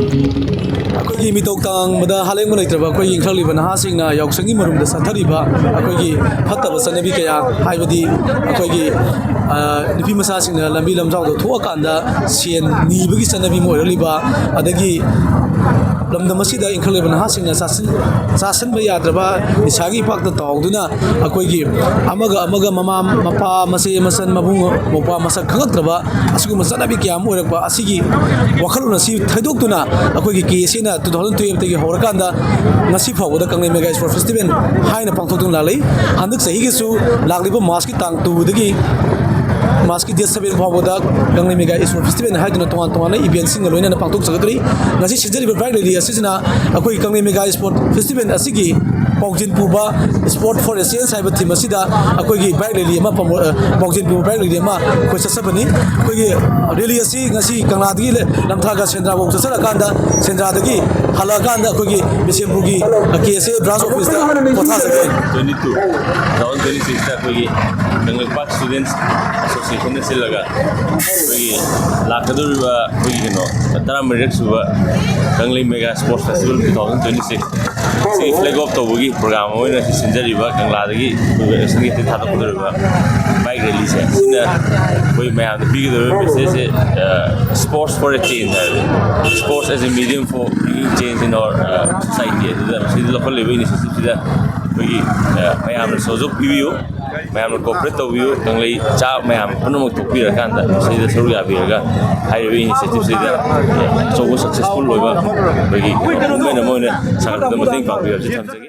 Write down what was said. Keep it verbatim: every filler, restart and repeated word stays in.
ꯑꯩꯈꯣꯏꯒꯤ ꯃꯤꯇꯧ ꯇꯥꯡꯕꯗ ꯍꯥꯂꯦꯡꯕ ꯂꯩꯇ꯭ꯔꯕ ꯑꯩꯈꯣꯏꯒꯤ ꯏꯟꯈꯠꯂꯛꯂꯤꯕ ꯅꯍꯥꯁꯤꯡꯅ ꯌꯥꯎꯁꯪꯒꯤ ꯃꯔꯨꯝꯗ ꯆꯠꯊꯔꯤꯕ ꯑꯩꯈꯣꯏꯒꯤ ꯐꯠꯇꯕ ꯆꯠꯅꯕꯤ ꯀꯌꯥ, ꯍꯥꯏꯕꯗꯤ ꯑꯩꯈꯣꯏꯒꯤ, ꯑ, ꯅꯨꯄꯤ ꯃꯆꯥꯁꯤꯡꯅ ꯂꯝꯕꯤ ꯂꯝꯖꯥꯎꯗ ꯊꯣꯛꯑꯀꯥꯟꯗ ꯁꯦꯟ ꯅꯤꯕꯒꯤ ꯆꯠꯅꯕꯤ ꯑꯃ ꯑꯣꯏꯔꯛꯂꯤꯕ, ꯑꯗꯒꯤ ꯂꯝꯗꯝ ꯑꯁꯤꯗ ꯏꯟꯈꯠꯂꯛꯂꯤꯕ ꯅꯍꯥꯁꯤꯡꯅ ꯆꯥꯁꯤꯟ-, ꯆꯥꯁꯤꯟꯕ ꯌꯥꯗ꯭ꯔꯕ ꯅꯤꯁꯥꯒꯤ ꯏꯄꯥꯛꯇ ꯇꯥꯎꯗꯨꯅ ꯑꯩꯈꯣꯏꯒꯤ ꯑꯃꯒ ꯑꯃꯒ, ꯃꯃꯥ ꯃꯄꯥ, ꯃꯆꯦ ꯃꯆꯟ, ꯃꯕꯨꯡ ꯃꯧꯄ꯭ꯋꯥ ꯃꯁꯛ ꯈꯪꯉꯛꯇ꯭ꯔꯕ ꯑꯁꯤꯒꯨꯝꯕ ꯆꯠꯅꯕꯤ ꯀꯌꯥ ꯑꯃ ꯑꯣꯏꯔꯛꯄ ꯑꯁꯤꯒꯤ ꯋꯥꯈꯜꯂꯣꯟ ꯑꯁꯤ ꯊꯩꯗꯣꯛꯇꯨꯅ ꯑꯩꯈꯣꯏꯒꯤ ꯀꯦ ꯑꯦꯁ ꯑꯦꯅ two thousand twelve ꯇꯒꯤ ꯍꯧꯔꯀꯥꯟꯗ ꯉꯁꯤ ꯐꯥꯎꯕꯗ ꯀꯪꯂꯩ ꯃꯦꯒꯥ ꯏꯁꯄꯣꯔꯠ ꯐꯦꯁꯇꯤꯚꯦꯜ ꯍꯥꯏꯅ ꯄꯥꯡꯊꯣꯛꯇꯨꯅ ꯂꯥꯛꯂꯤ꯫ ꯍꯟꯗꯛ ꯆꯍꯤꯒꯤꯁꯨ ꯂꯥꯛꯂꯤꯕ ꯃꯥꯔꯁꯀꯤ ꯇꯥꯡ two ꯗꯒꯤ ꯃꯥꯔꯁꯀꯤ date seven ꯐꯥꯎꯕꯗ ꯀꯪꯂꯩ ꯃꯦꯒꯥ ꯏꯁꯄꯣꯔꯠ ꯐꯦꯁꯇꯤꯚꯦꯜ ꯍꯥꯏꯗꯨꯅ ꯇꯣꯉꯥꯟ ꯇꯣꯉꯥꯟꯕ ꯏꯚꯦꯟꯁꯤꯡꯒ ꯂꯣꯏꯅꯅ ꯄꯥꯡꯊꯣꯛꯆꯒꯗ꯭ꯔꯤ꯫ ꯉꯁꯤ ꯁꯤꯟꯖꯔꯤꯕ ꯕꯥꯏꯛ ꯔꯦꯂꯤ ꯑꯁꯤꯁꯤꯅ ꯑꯩꯈꯣꯏꯒꯤ ꯀꯪꯂꯩ ꯃꯦꯒꯥ ꯏꯁꯄꯣꯔꯠ ꯐꯦꯁꯇꯤꯚꯦꯜ ꯑꯁꯤꯒꯤ ꯄꯥꯎꯖꯦꯜ ꯄꯨꯕ, Sport for Excellence ꯍꯥꯏꯕ ꯊꯤꯝ ꯑꯁꯤꯗ ꯑꯩꯈꯣꯏꯒꯤ ꯕꯥꯏꯛ ꯔꯦꯂꯤ ꯑꯃ ꯄꯥꯡꯊꯣꯛ-, ꯑ, ꯄꯥꯎꯖꯦꯜ ꯄꯨꯕ ꯕꯥꯏꯛ ꯔꯦꯂꯤ ꯑꯃ ꯑꯩꯈꯣꯏ ꯆꯠꯆꯕꯅꯤ꯫ ꯑꯩꯈꯣꯏꯒꯤ ꯔꯦꯂꯤ ꯑꯁꯤ ꯉꯁꯤ ꯀꯪꯂꯥꯗꯒꯤ ꯂ-, ꯂꯝꯊꯥꯒ ꯁꯦꯟꯗ꯭ꯔꯥꯐꯥꯎ ꯆꯠꯆꯔꯀꯥꯟꯗ, ꯁꯦꯟꯗ꯭ꯔꯥꯗꯒꯤ ꯍꯜꯂꯛꯑꯀꯥꯟꯗ ꯑꯩꯈꯣꯏꯒꯤ ꯕꯤꯁꯦꯝꯄꯨꯔꯒꯤ ꯀꯦ ꯑꯦꯁ ꯑꯦ ꯕ꯭ꯔꯥꯟꯁ ꯑꯣꯐꯤꯁꯇ ꯄꯣꯊꯥꯖꯒꯅꯤ꯫ Twenty two, two thousand twenty six ꯇ ꯑꯩꯈꯣꯏꯒꯤ ꯀꯪꯂꯩꯄꯥꯛ Students Association ꯅ ꯁꯤꯜꯂꯒ ꯑꯩꯈꯣꯏꯒꯤ ꯂꯥꯛꯀꯗꯧꯔꯤꯕ ꯑꯩꯈꯣꯏꯒꯤ ꯀꯩꯅꯣ ꯇꯔꯥꯃꯔꯤꯔꯛ ꯁꯨꯕ Kanglei mega sports festival two thousand twenty six ꯁꯤꯒꯤ flag off ꯇꯧꯕꯒꯤ ꯄ꯭ꯔꯣꯒ꯭ꯔꯥꯝ ꯑꯃ ꯑꯣꯏꯅ ꯁꯤ ꯁꯤꯟꯖꯔꯤꯕ ꯀꯪꯂꯥꯗꯒꯤ ꯑꯩꯈꯣꯏ ꯋꯦꯁꯇꯔꯟ ꯒꯦꯠꯇꯒꯤ ꯊꯥꯗꯣꯛꯀꯗꯧꯔꯤꯕ ꯕꯥꯏꯛ ꯔꯦꯂꯤꯁꯦ, ꯁꯤꯅ ꯑꯩꯈꯣꯏ ꯃꯌꯥꯝꯗ ꯄꯤꯒꯗꯧꯔꯤꯕ ꯃꯦꯁꯦꯖꯁꯦ, Sports for a Change ꯍꯥꯏꯕ, Sports as a Medium for Bringing Change in our Society꯫ ꯑꯗꯨꯗ ꯃꯁꯤꯗ ꯂꯧꯈꯠꯂꯤꯕ ꯏꯅꯤꯁꯤꯌꯦꯇꯤꯚꯁꯤꯗ ꯑꯩꯈꯣꯏꯒꯤ ꯃꯌꯥꯝꯅ ꯁꯍꯖꯣꯛ ꯄꯤꯕꯤꯌꯨ, ꯃꯌꯥꯝꯅ ꯀꯣꯑꯣꯄꯔꯦꯠ ꯇꯧꯕꯤꯌꯨ꯫ ꯀꯪꯂꯩ ꯆꯥ ꯃꯌꯥꯝ ꯄꯨꯝꯅꯃꯛ ꯊꯣꯛꯄꯤꯔꯀꯥꯟꯗ ꯃꯁꯤꯗ ꯁꯔꯨꯛ ꯌꯥꯕꯤꯔꯒ ꯍꯥꯏꯔꯤꯕ ꯏꯅꯤꯁꯤꯌꯦꯇꯤꯚꯁꯤꯗ ꯑꯆꯧꯕ ꯁꯛꯁꯦꯁꯐꯨꯜ ꯑꯣꯏꯕ ꯑꯩꯈꯣꯏꯒꯤ ꯃꯨꯚꯃꯦꯟ ꯑꯃ ꯑꯣꯏꯅ ꯁꯥꯒꯠꯄꯗ ꯃꯇꯦꯡ ꯄꯥꯡꯕꯤꯌꯨ ꯍꯥꯏꯕꯁꯤ ꯊꯝꯖꯒꯦ꯫